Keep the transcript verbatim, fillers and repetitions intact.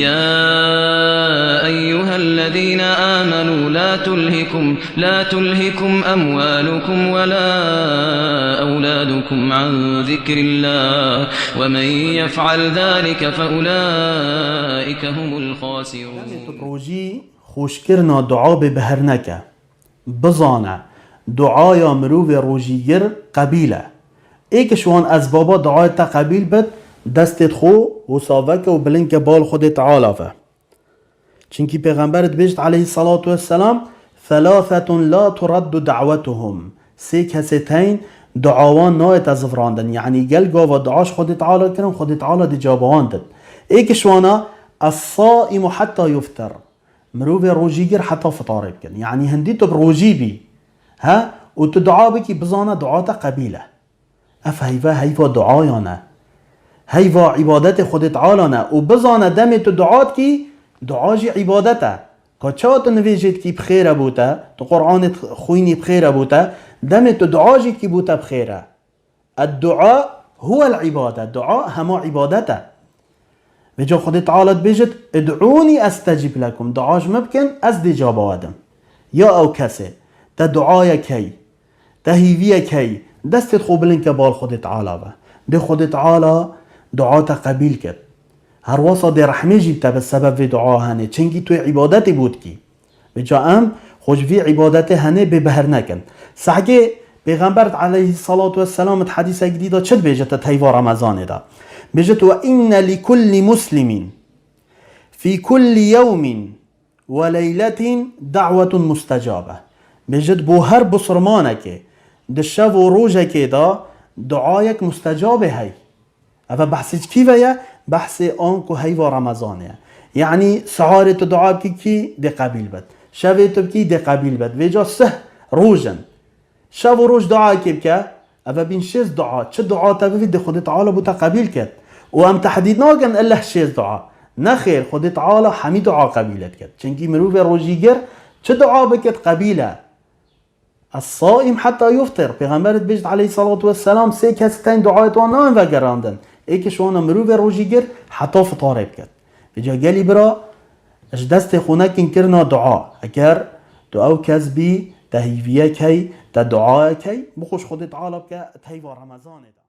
يا أيها الذين آمنوا لا تلهكم، لا تلهكم أموالكم ولا أولادكم عن ذكر الله، ومن يفعل ذلك فأولئك هم الخاسرون. Rojî xweşkirina dua bê biher neke. Bizane, duaya mirovê rojîgir qebîl e. Êk ji wan ezbaba duayê te qebîl bit, destê xwe wisa veke û bilind ke bal Xwedê Teala ve. Çimkî Pêxember dibêjit aleyhissalatu vesselam, "Thalathetun la turaddu da'wetuhum." Sê kesê teyn dua wan nayête zivrandin. Yanî gel gava dua ji Xwedê Teala kirin, Xwedê Teala dê caba wan dit. Êk ji wana, "Es-saimu hatta yuftir." Mirovê rojîgir heta fitarê bikin. Yanî hindî tu bi rojî bî, he, û tu dua bikî, bizane dua te qebîl e. Ev heyve heyva duayan e. Heyva îbadetê Xwedê Teala ne. Û bizane demê tu dua dikî, dua jî îbadet e. Ka çawa tu nivêjê dikî bi xêr e bo te, tu Qur'anê xwînî bi xêr e bo te, demê tu dua jî dikî bo te bi xêr e. Ed-dua huwel ibade. Dua hema ibadet e. Vêca Xwedê Teala dibêjit, "Id'ûnî estecib lekum." Dua ji min bikin, ez dê caba we dim. Ya ew kesê, te duayek hey, te hîviyek hey, destê xwe bilind ke bal Xwedê Teala ve. Dê Xwedê Teala dua te qebîl ket. Her wesa dê rehmê jî te bi sebeb vê dua henê. Çimkî tu yê îbadetê bo dikî. Vêca em xwe ji vî îbadetê henê bê beher nekin. Sehgê Pêxember aleyhissalatu vesselam di hedîsek dî de çi dibêjit di heyva Remezanê de? Bêjit, "Ve inne li kulli muslimin fi kulli yewmin ve leyletin da'wetun mustecabe." Bêjit, bo her busirmanekê di şev û rojekê de duayek mustecabê hey. Eve behsê ji kî ve ye? Behsê an ku heyva Remezanê ye. Yanî siharê tu dua bikî kî dê qebîl bit. Şevê tu bikî dê qebîl bit. Vêca sih roj in. Şev û roj duayekê bike, eve bîn şêst dua. Çi dua te bivî dê Xwedê Teala bo te qebîl ket. Û em tehdîd nakin ille şêst dua. Nexêr, Xwedê Teala hemî dua qebîl diket. Çimkî mirovê rojîgir çi dua bikit qebîl e. Es-saim heta yuftir. Pêxember dibêjit aleyhissalatu vesselam, sê kes tên duayê wan nayên vegerandin. Êk ji wana mirovê rojîgir heta fitarê biket. Vêca gelî bira, ji destê xwe nekin kirina dua. Eger tu ew kes bî, te hîviyek hey, te duayek hey, bixwe ji Xwedê Teala bike, di heyva Remezanê de.